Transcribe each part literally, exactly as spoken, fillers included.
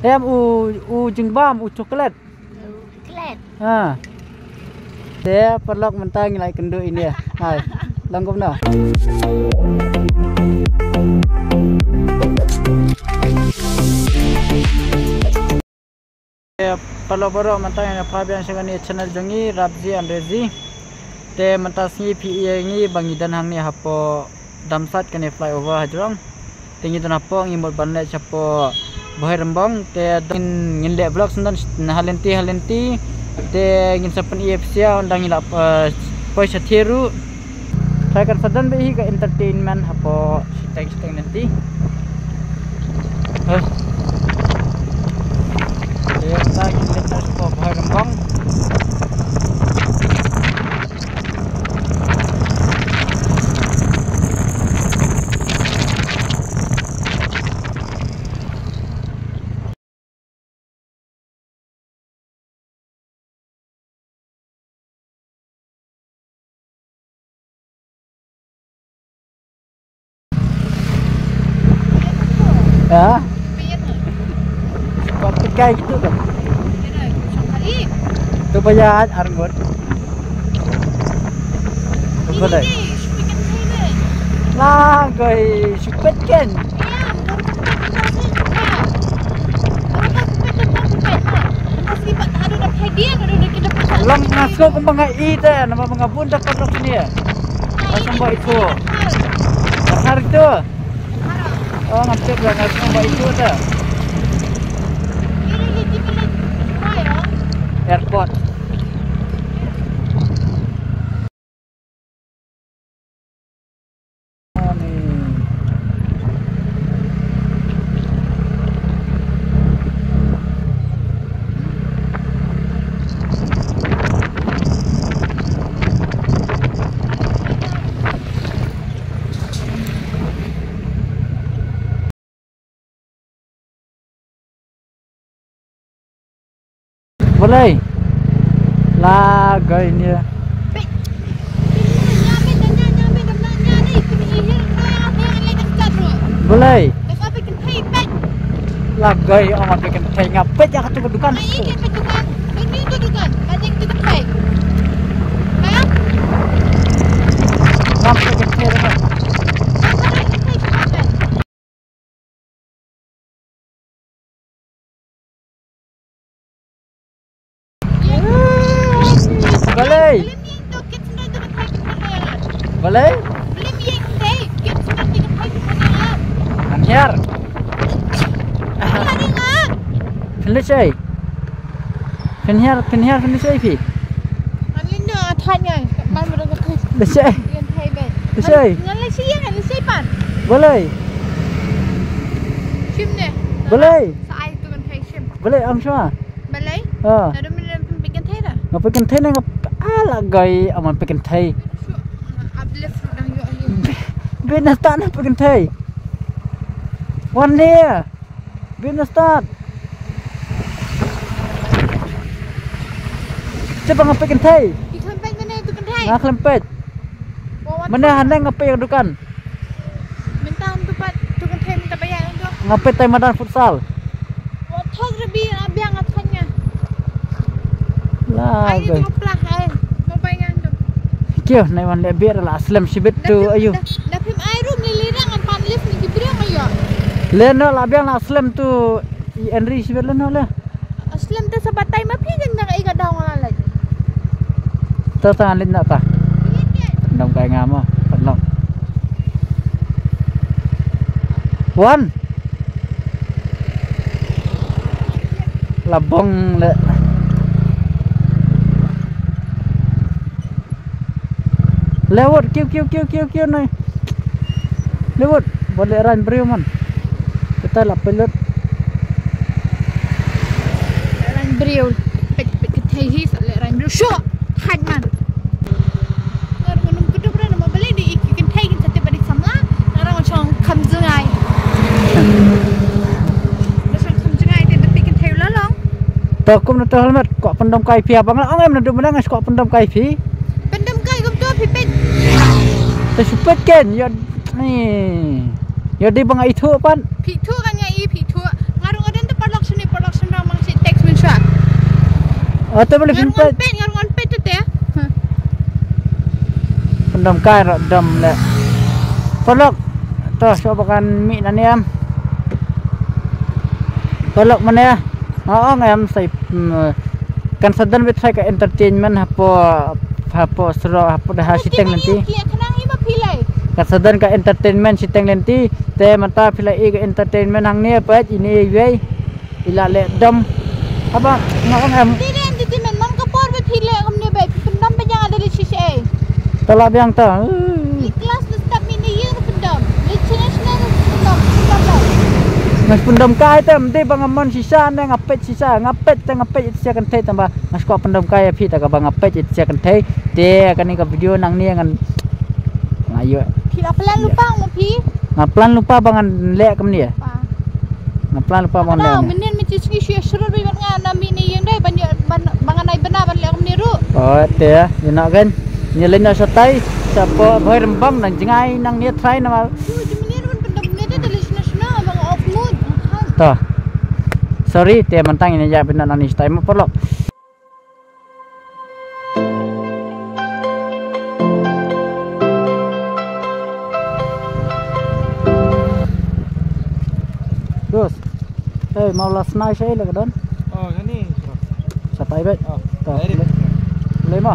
Em u, u jingbam, u chocolate. Chocolate. Ha. Te paralok mynta ngi la ïakynduh ïa ine. Hai. Long kumno? Te paralok baroh mynta ngi la phah biang sha kane ka channel jong ngi, Rapzi and Rezi. Te mynta sngi phi ïohi ïa ngi ba ngi don hangne hapoh Damsait kane flyover hajrong. Te ngi don hapoh, ngi mut ban leit shapoh Bhoirymbong. Te ngin, ngin leh vlog shen don ha lynti ha lynti. Te ngin sa pyni ïa phi sha ynda ngi la, eh, poi shathie ruh. Te kan sa don beit hi ka entertainment hapoh shiteng shiteng lynti. Heh. Te ynda ngin leit shapoh Bhoirymbong. Ha? Kok pekai gitu kan? Tu bayar arngut. Boleh. Lah, guys, shu peit kan. Long nga sngewbha kumba nga ïeit te, namar ba nga bun da paralok shane. Nga sngewbha ïeit. Har itu. Oh, nga tip, nga sngewbha ïeit te. Airport. Balei? Lagai nia. Balei? Lagai, ong peit kynthei, nga peit ïa katu ka dukan. Ngam peit kynthei. Balei? Balei? Ngan hiar. Phin leit shaei? Phin hiar, phin hiar, phin leit shaei phi? Leit shaei? Leit shaei? Balei? Balei? Balei, ong shuwa. Balei? Ah. Nga peit kynthei na nga, ah, lagai, aman peit kynthei. Bit na start na peit kynthei. Wan ne. Bit na start. Cuba nga peit kynthei. Nga khlem peit. Mane hangne nga peit ïa ka dukan. Mynta hangtu pat tu kynthei mynta ba ïa hangtu. Nga peit tai madan futsal. Wa thok rebi abiang nga thanya. La. Ai tu plah ai. Mo bai ngan tu. Kio nai wan le biar la slem shibit tu ayu. Da phim ai rum le lira ngan pan lift ni ki briew ma ïoh. Le no la biang la slem tu i Henry shibit le no le. Aslem te sa batai ma phi jeng jang i ka daw nga leit. Ta ta leit na ta. Dam kai nga ma, pat long. Wan. La bong le. Lewat, kiu, kiu, kiu, kiu, kiu, nai. Lewat, bad leh rang briew man. Kita la pilot. Leh rang briew. Peit, peit, kynthei hi, sa leh rang briew. Shuh! Haj man. Ngar ngunum kudup ran, ma balei di iki kynthei kin sate badi samla. Ngar ngan shong kham jngai. Ngar shong kham jngai, te dati kynthei la long. To kum na to helmet, kwah pyndam kai phi, bang la ong em na du menang, kwah pyndam kai phi. Pyndam kai kum to phi peit. Te shu peit ken, ïa ni. Ïa dei ba nga ithuh pat. Phi ithuh kan nga i phi ithuh. Nga rung aden te paralok shane Oh, te beli phin peit. Ngar ngon peit te te. Pyndom kai ruh dom leh. Paralok. To shuh ba kan mih nangne em. Paralok mane. Nga ong em sa, kan sa don beit trai ka entertainment hapoh, hapoh surok, hapoh da ha shiteng lynti. Kan sa don ka entertainment shiteng lynti. Te mynta phi la i ka entertainment hangne, peit ine iwei. I la leh dom. Haba nga ong em. Dei dei dei men man ka por ba phi leh kumne ba phi pyndom ba jang ada leh shisha. Ta lah biang ta. Leh klas leh step mih ne ïing pyndom. Leh china china pyndom. Pyndom. Nga pyndom kai te ym dei ba nga mon shisha ne nga peit shisha. Nga peit te nga peit ïa shisha kynthei tang ba nga shu kwah pyndom kai ïa phi ta kaba nga peit ïa shisha kynthei. Te kane ka video nangne ngan nga ïoh. Phi la plan lypa mo phi? Nga plan lypa ba ngan leh kumne. Nga plan lypa ba ngan leh. Mynnin mynta sngi shu ïa shrut beit bad nga na mih ne ïing dei ban ïa ban ba ngan ai bna ban leh kumne ruh. Oh te ïa na kan. Ïa leh na shatai. Shapoh Bhoi Rymbang nang jngai nangne trai namar. Shu jingmynnin ban pyndam ne te da leh shna shna ba nga off mood. Ta. Sorry te mynta ngin ïa bna nangne shatai ma paralok. Dos. Eh, mau la snai shai la ka don. Oh, yani. Sa tai beit. Oh, to. Leh ma.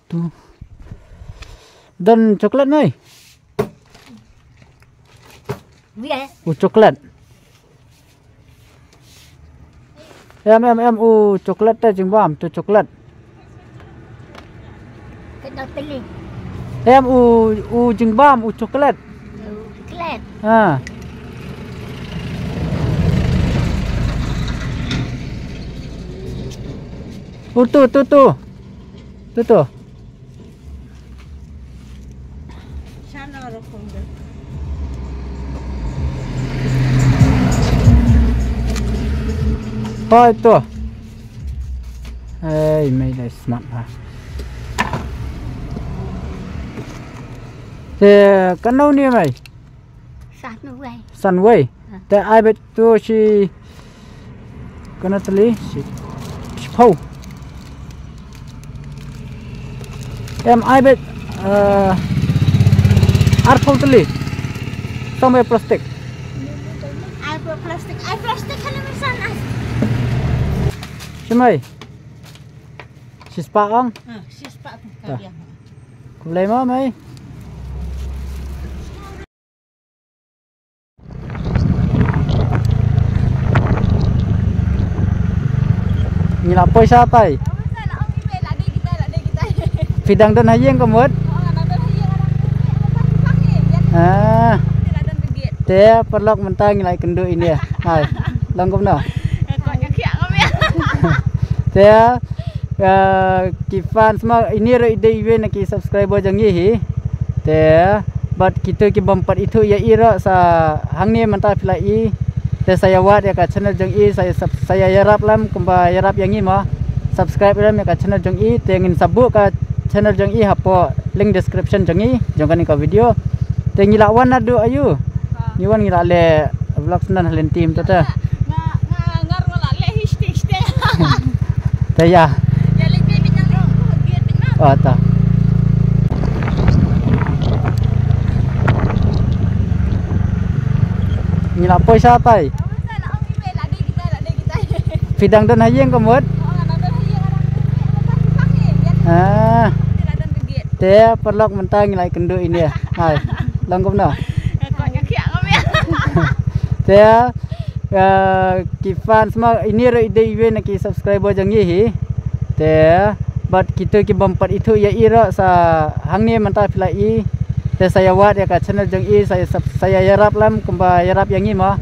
Tu. Don chocolate nai? Wia. U chocolate. Em em em u chocolate te jingbam tu chocolate. Kedok teli. Em u u jingbam u chocolate. U chocolate. Ha. U tu tu tu. Tu tu. Hoi tu. Hei, mei dai smat ha. Te kano ni mei? San wei. San wei. Te ai beit tu shi kano tylli shi, shi phew. Em ai beit, eh, ar phew tylli. Tang beit plastik. Ai phew plastik, ai plastik kano mi san ai. Shi mei. Shi spah ong. Ha, shi spah tu. Khublei mo mei. Ngi la poi sha tai. Phi dang don ha ïing ka mut? Ah. Te paralok mynta ngi la ïakynduh ine. Hai. Long kumno? Te, eh, ki fans ma ine ruh i dei iwei na ki subscriber jong ngi hi. Te bad kito ki bym pat ithuh ïa i ruh sa hangne mynta phi la i. Te sa ïa wad ïa ka channel jong i sa ïa sub-, sa ïa ïarap lem kumba ïarap ïa ngi mo. Subscribe lem ïa ka channel jong i te ngin sa buh ka channel jong i hapoh link description jong i jong kane ka video. Te ngi la wan naduh ayu. Ngi wan ngi la leh vlog snan ha lynti mynta te. Nga nga nga ruh la leh hi shteng shteng. Te ïa. Ïa leh phi phi nang ruh biet phi nang. Oh ta. Ngi la poi sha tai. Phi dang don ha ïing ka mut? Ah. Te paralok mynta ngi la ïakynduh ine. Hai. Long kumno? Te, eh, ki fans ma ine ruh i dei iwei na ki subscriber jong ngi hi. Te bad kito ki bym pat ithuh ïa i ruh sa hangne mynta phi la i. Te sa ïa wad ïa ka channel jong i sa ïa sub-, sa ïa ïarap lem kumba ïarap ïa ngi mo.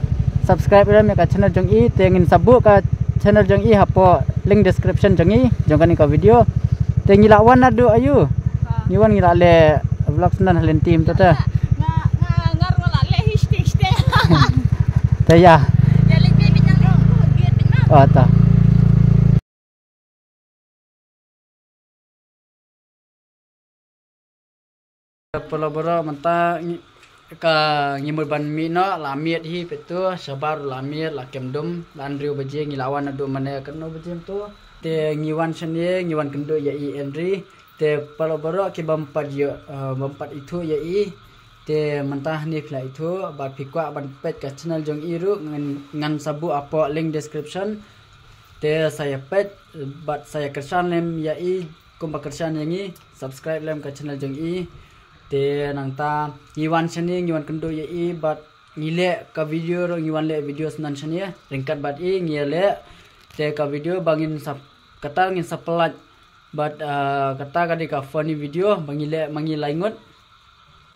Subscribe lem ïa ka channel jong i te ngin sa buh ka channel jong i hapoh link description jong i, jong kane ka video. Te ngi la wan naduh aiu? Ngi wan, ngi la leh vlog snan ha lynti mynta te. Nga nga ngar nga la leh hi shteng shteng. Te ïa. Ïa leh bit bit nang leh bit bit nang. Oh ta. Paralok baroh, mynta ngi, ka ngi mut ban mih noh, la miet hi peit to, shabar la miet, la kem dum, la hynriew baje, ngi la wan naduh mane katno baje mynta. Te ngi wan shane, ngi wan kynduh ïa i Henry. Te paralok baroh ki bym pat ïoh, eh, bym pat ithuh ïa i. Te mynta hangne phi la ithuh, bad phi kwah ban peit ka channel jong i ruh, ngan, ngan sa buh hapoh link description. Te sa ïa peit bad sa ïa kyrshan lem ïa i kumba kyrshan ïa ngi, subscribe lem ka channel jong i. Te nangta ngi wan shane, ngi wan kynduh ïa i bad ngi leh ka video ruh, ngi wan leh video snan shane ryngkat bad i, ngi ïa leh. Te ka video ba ngin sa, kata ngin sa pynlait bad, ah, kata ka dei ka funny video ba ngi leh ma ngi lai ngut.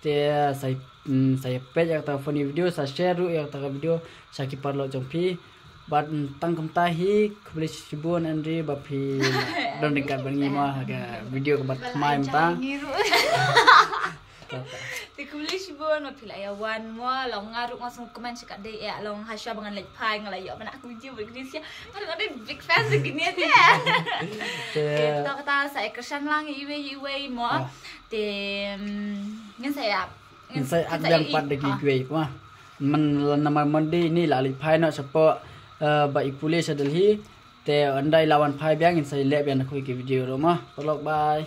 Te sa, mm, sa ïa peit ïa kata funny video, sa share ruh ïa kata ka video sha ki paralok jong phi. Bad, mm, tang kumta hi, khublei shibun Henry ba phi don ryngkat bad ngi mo ha ka video kaba thymmai mynta. Te khublei shibun ba phi la ïa wan mo, long nga ruh nga sngewkmen shikatdei ïa, long hashwa ba ngan leit phai nga la ïoh ban ïa ka video bad kine sia. Nga ruh nga dei big fan jong kine sia. Te kata kata sa ïa kyrshan lang iwei iwei mo. Te, mm, ngin sa ïa Ngin sa ïa biang pat da kiwei mo. Man la namar Monday ni la leit phai noh shapoh, eh, ba i pule sha Delhi. Te ynda i la wan phai biang ngin sa ïa leh biang da kiwei ki video ruh mo. Paralok, bye.